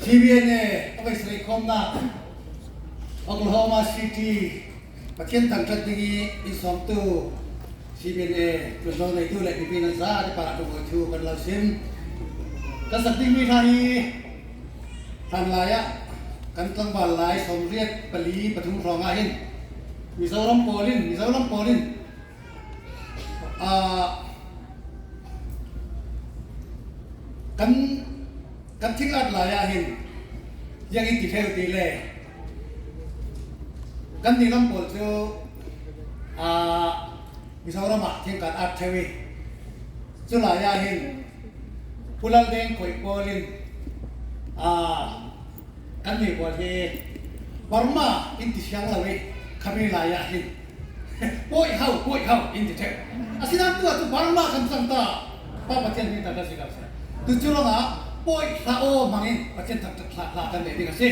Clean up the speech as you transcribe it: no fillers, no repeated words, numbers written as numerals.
CBNA a vei sarih khawmnak Oklahoma City Pathian thangṭhat ding i in sawmtu CBNA ṭuanvo neitu le mipi nan zate par ah ṭuanvo thu kan lo sim. Kan sak dingmi hla hi hlan lai ah kan tlangval lai 84 3 hrawng ah hin Mizoram pawl in Mizoram pawl in Kan kan thing-at lai ahhin ianginn ti ṭheo ti le kan nih lam pawl cu Mizoram ah thingkat at ṭheo i cu lai ahhin Pu Lal Deng Kawih pawl in kan nih pawl hi Burma in ti siang lo i khami lai ahhin Pawi hau, pawi hau in ti ṭheu. Asinain tu ah cu Burma kan cang ta. Pa Pathian min tak si ko seh. Tu cu ruangah pawi hlah aw hmang in Pathian thangṭhat hlah hlah kan neih ding a si.